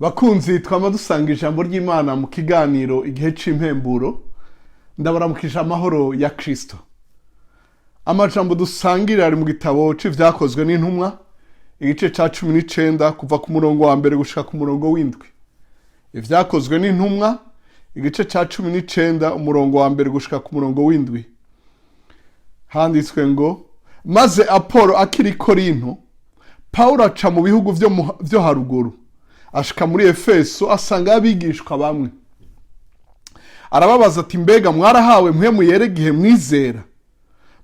Bakunzi, twama dusanga ijambo ry'Imana mu kiganiro Igihe c'Impemburo. Ndabaramukije amahoro ya Kristo. Amajambo dusangira ari mu gitabo c'Ivyakozwe n'Intumwa, igice ca 19, kuva ku murongo wa mbere gushika ku murongo w'indwi. Ivyakozwe n'Intumwa, igice ca 19, umurongo wa mbere gushika ku murongo w'indwi, handitswe ngo: "Maze Apolo akiri i Korinto, Pawulo aca mu bihugu vyo haruguru, ashika muri Efeso, asanga abigishwa bamwe. Arababaza ati: 'Mbega mwarahawe Mpwemu Yera igihe mwizera?'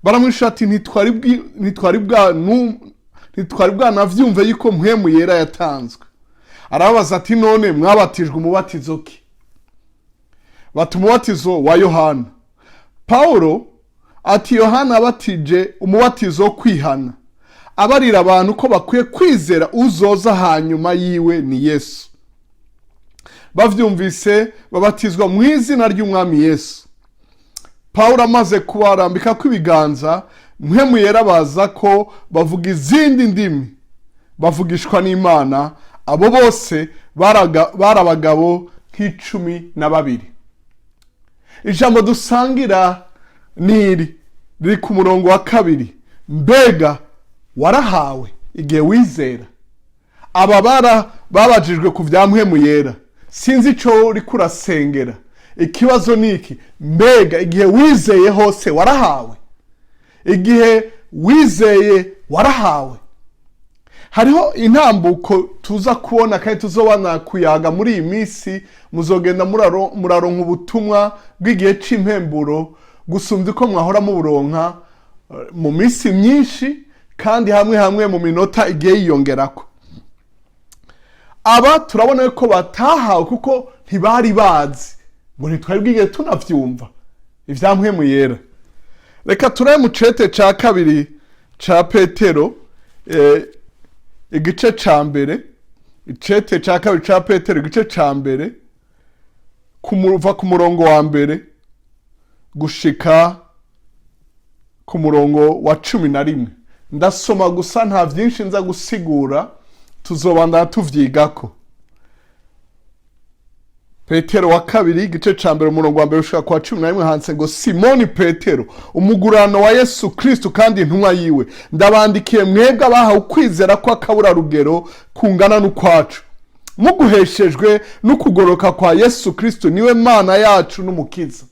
Baramwishyura ati: 'Ntitwari bwanavyumve yuko Mpwemu Yera yatanzwe.' Arababaza ati: 'None mwabatijwe umubatizo ki?' Bati: 'Umubatizo wa Yohana.' Pawulo ati: 'Yohana abatije umubatizo wo kwihana, abarira abantu ko bakwiye kwizera uzoza hanyuma yiwe, ni Yesu.' Bavyumvise, babatizwa mu izina ry'Umwami Yesu. Pawulo amaze kubarambika kw'ibiganza, Mpwemu Yera baza ko, bavuga izindi ndimi, bavugishwa n'Imana. Abo bose bari abagabo nk'12." Ijambo dusangira ni iri riri ku murongo wa kabiri: mbega warahawe igihe wizera? Aba bara babajijwe ku bya Mpwemu Yera. Sinzi ico uriko urasengera. Ikibazo ni iki: mbega igihe wizeye hose warahawe? Igihe wizeye warahawe? Hariho intambuko tuza kubona kandi tuzobana kuyaga muri iyi minsi. Muzogenda muraronka ubutumwa bw'igihe c'impemburo gusumbya uko mwahora muburonka mu minsi myinshi, kandi hamwe hamwe mu minota igiye yiyongerako. Aba turabona ko batahawe kuko ntibari bazi, ngo ntitwari bwigere tunavyumva ivya Mpwemu Yera. Reka turabe mu cete ca kabiri ca Petero, igice ca mbere. Icete ca kabiri ca Petero, igice ca mbere, kuva ku murongo wa mbere gushika ku murongo wa 11. Ndasoma gusa, nta vyinshi nza gusigura, tuzobandana tuvyigako. Petero wa kabiri, igice ca mbere, umurongo wa mbere gushika ku wa 11, handitse ngo: "Simoni Petero, umugurano wa Yesu Kristu kandi intumwa yiwe, ndabandikiye mwebwe abahawe ukwizera kw'akaburarugero kungana n'ukwacu, muguheshejwe n'ukugoroka kwa Yesu Kristu, niwe Mana yacu n'Umukiza.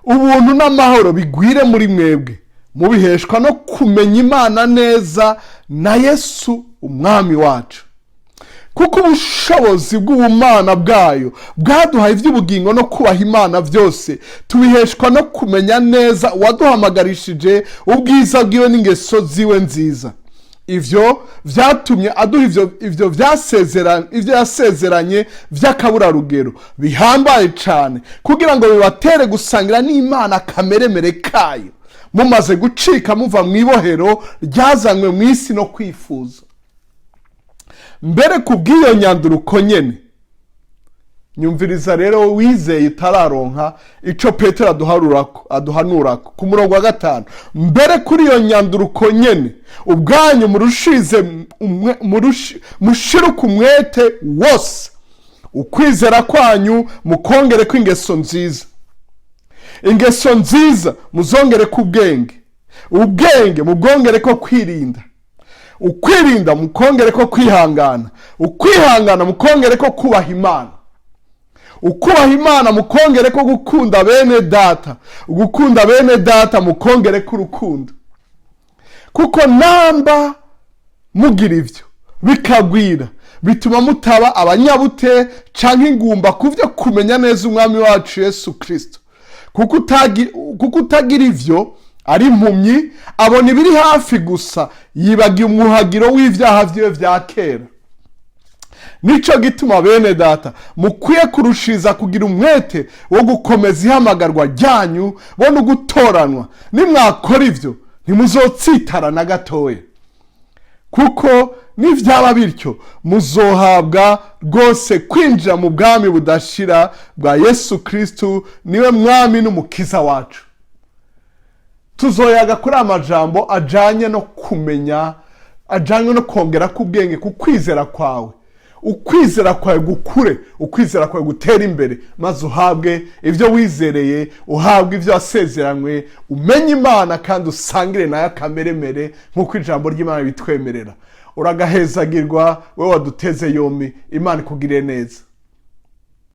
Ubuntu n'amahoro bigwire muri mwebwe, mubiheshwa no kumenya Imana neza na Yesu Umwami wacu. Kuko ubushobozi bw'ubumana bwayo bwaduhaye iby'ubugingo no kubaha Imana, byose tubiheshwa no kumenya neza uwaduhamagarishije ubwiza bwiwe n'ingeso ziwe nziza. Ivyo vyatumye aduha ivyo yasezeranye vy'akaburarugero bihambaye cane, kugira ngo bibatere gusangira n'Imana akameremere kayo, mumaze gucika muva mu ibohero ryazanywe mu isi no kwifuza. Mbere ku bw'iyo nyanduruko nyene." Nyumviriza rero, wizeye utararonka, ico Petero aduhanurako ku murongo wa gatanu: "Mbere kuri iyo nyanduruko nyene ubwanyu murushize mushiruke umwete wose, ukwizera kwanyu mukongere ko ingeso nziza, ingeso nziza muzongere ko ubwenge, ubwenge mubwongere ko kwirinda, ukwirinda mukongere ko kwihangana, ukwihangana mukongere ko kubaha Imana, ukubaha Imana mukongere ko gukunda bene data, gukunda bene data mukongere ko urukundo. Kuko namba mugira ivyo bikagwira, bituma mutaba abanyabute canke ingumba ku vyo kumenya neza Umwami wacu Yesu Kristo. Kuko utagira ivyo ari impumyi, abona ibiri hafi gusa, yibagiye umwuhagiro w'ivyaha vyiwe vya kera. Nico gituma, bene data, mukwiye kurushiza kugira umwete wo gukomeza ihamagarwa ryanyu bo no gutoranwa. Nimwakora ivyo, ntimuzotsitara na gatoya. Kuko nivyaba bityo, muzohabwa rwose kwinjira mu bwami budashira bwa Yesu Kristu, niwe Mwami n'Umukiza wacu." Tuzoyaga kuri amajambo ajanye no kumenya, ajanye no kongera k'ubwenge ku kwizera kwawe. Ukwizera kwawe gukure, ukwizera kwawe gutera imbere, maze uhabwe ibyo wizereye, uhabwe ibyo wasezeranywe, umenye Imana kandi usangire nayo akameremere nk'uko ijambo ry'Imana bitwemerera. Uragahezagirwa wowe waduteze yombi. Imana ikugirire neza.